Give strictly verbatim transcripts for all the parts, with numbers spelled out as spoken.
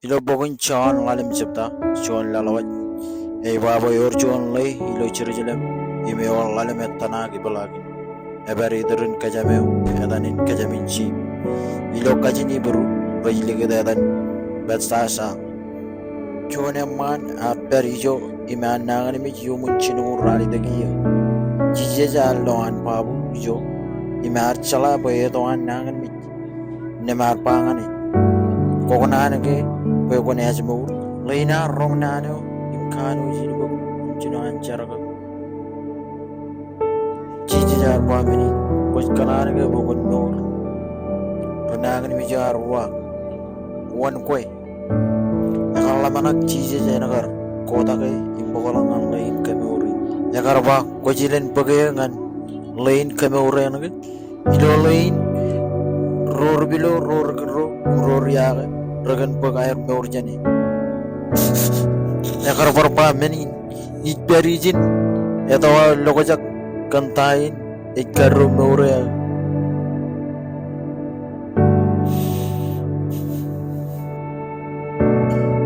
Ilo bok in Jon ḷalem jebta, juon laḷwaj, ej ba bwe ewōr juon ḷe ilo Jerusalem, im ewōr ḷalem ettōṇaak ipeḷaakin. Epād itōrin kōjām eo, etan in kōjām in jeep. Ilo kajin Hibru, rej likūt etan Bethsaida. Juon eṃṃaan ear pād ijo im ear nañinmej iuṃwin jilñuul ralitōk iiō. Jisōs ear lo an babu ijo im ear jeḷā bwe eto an nañinmej. Innām ear ba ñan e, kwō kōṇaan ke bwe kwōn ājmour? Ḷein ear roñ naan eo im kanooj in bōk im jino an jerkak. Jisōs ear ba men in, kwōj kōṇaan ke bwe kwōn mour? Ri nañinmej eo ear uwaak, wōn kwe? Ekar ḷōmṇak Jisōs en kar kotake im bōkḷọk ñan ḷe in kemour in. Ekar ba, kwōj ilen bōk eō ñan ḷe in kemour eṇ ke? Ilo ḷe in, ro ri pilo, ro ri kidro, im ro ri iake, rekōn bōk aer mour jān e. Ekar bar ba men in, ij pād ijin, eto aō lokjak kōn ta in ej kaddo mour eo aō.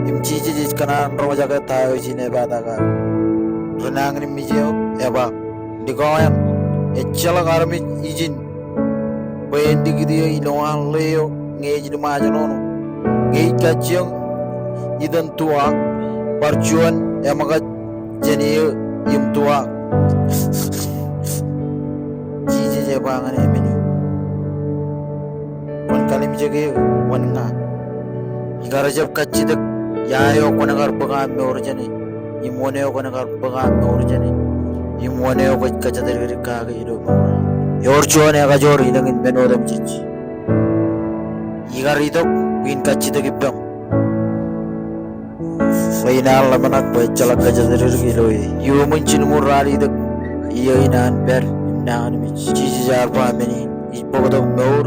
Im Jisōs ej kōṇaan roñjake ta eo ej inepata kake. Ri nañinmej eo eba, likao eṇ, ejjeḷọk armej ijin bwe en likūt eō ilowaan ḷe eo ñe ej ḷōmṇak ijenono. Ñe ij kajjioñ itan tuwaak, bar juon eṃōkaj jān eō im tuwaak. Jisōs ej ba ñan e men in, kwōn kalimjek eō wōn ña? Ikar jab kajjitōk ia eo kwōn kar bōk aṃ mour jān e, im wōn eo kwōn kar bōk aṃ mour jān e, im wōn eo kwōj kōjatdikdik kake ilo mour eo aṃ. Ewōr juon ekajoor ilōñ in men otemjej. Ikar itok bwe in kajjitōk ippaṃ. Ḷein ear ḷōmṇak bwe ejjeḷọk kōjatdikdik ilo e iuṃwin jilñuul ralitōk iiō in an pād im nañinmej. Jisōs ear ba men in, ij bōktok mour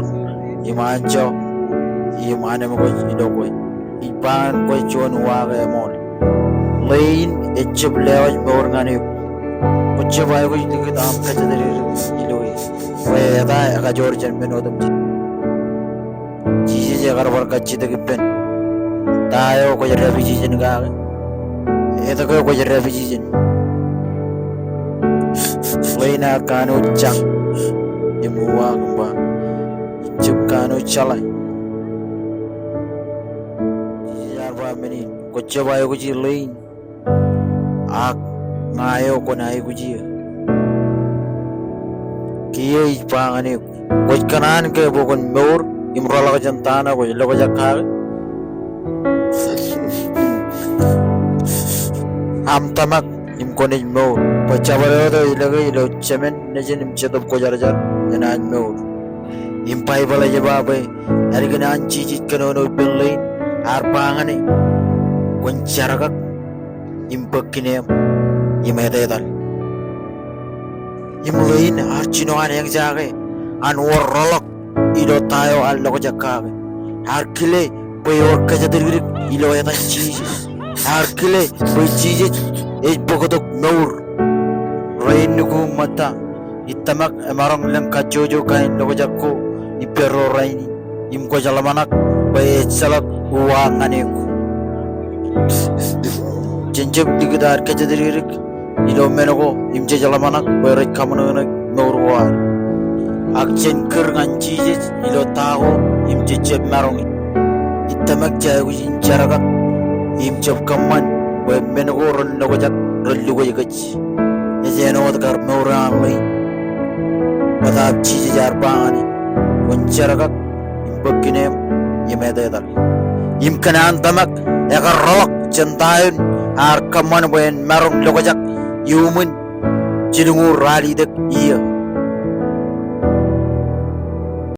im anjọ im anemkwōj ilo kwe. Ij ba ñan kwe juon uwaak eṃool. Ḷe in ejab lewōj mour ñan eok. Kwōjab aikuj likūt aṃ kōjatdikdik ilo e. Bwe eta ekajoor jān men otemjej. Jisōs ekar bar kajjitōk ippān. Ta eo kwōj dāpij ijin kake? Etke kwōj dāpij ijin? Ḷein ear kanooj jañ im uwaak im ba, ij jab kanooj jeḷā. Jisōs ear ba men in, kwōjab aikuji ḷe in. Ak ña eo kwōn aikuj eō. Kiiō ij ba ñan eok, kwōj kōṇaan ke bwe kwōn mour im rōḷọk jān ta ṇe kwōj lokjak kake? Aṃ tōmak im kwōnaaj mour, bwe jabdewōt eo ilōke ilo Jemān, Nejin im Jetōb Kwōjarjar enaaj mour. Im Baibōḷ ej ba bwe ālikin an Jisōs kōnono ippān ḷe in, ear ba ñan e, kwōn jerkak im bōk kineeṃ im etetal. Im ḷe in ear jino an eñjake an wōr rōḷọk ilo ta eo ear lokjak kake. Ear kile bwe ewōr kōjatdikdik ilo etan Jisōs. Ear kile bwe Jisōs ej bōktok mour. Rein nukū ṃōtta, ij tōmak emaroñ lōñ kajjojo kain lokjak ko ippārro rainin, im kwōj ḷōmṇak bwe ejjeḷọk uwaak ñan eok. Jen jab likūt ad kōjatdikdik ilo men ko im jej ḷōmṇak bwe rej kaṃōṇōṇō mour ko ad. Ak jen kūr ñan Jisōs ilo ta ko im jej jab maroñ e. Ij tōmak jej aikuj in jerkak im jab kōṃṃan bwe men ko ren lokjak, ren lukwōj kōj. Ej āinwōt kar mour eo an ḷe in. Bōtaab Jisōs ear ba ñan e, kwōn jerkak im bōk kineeṃ im etetal. Im kōn an tōmak ekar rōḷọk jān ta eo ear kōṃṃan bwe en maroñ lokjak iuṃwin jilñuul ralitōk iiō.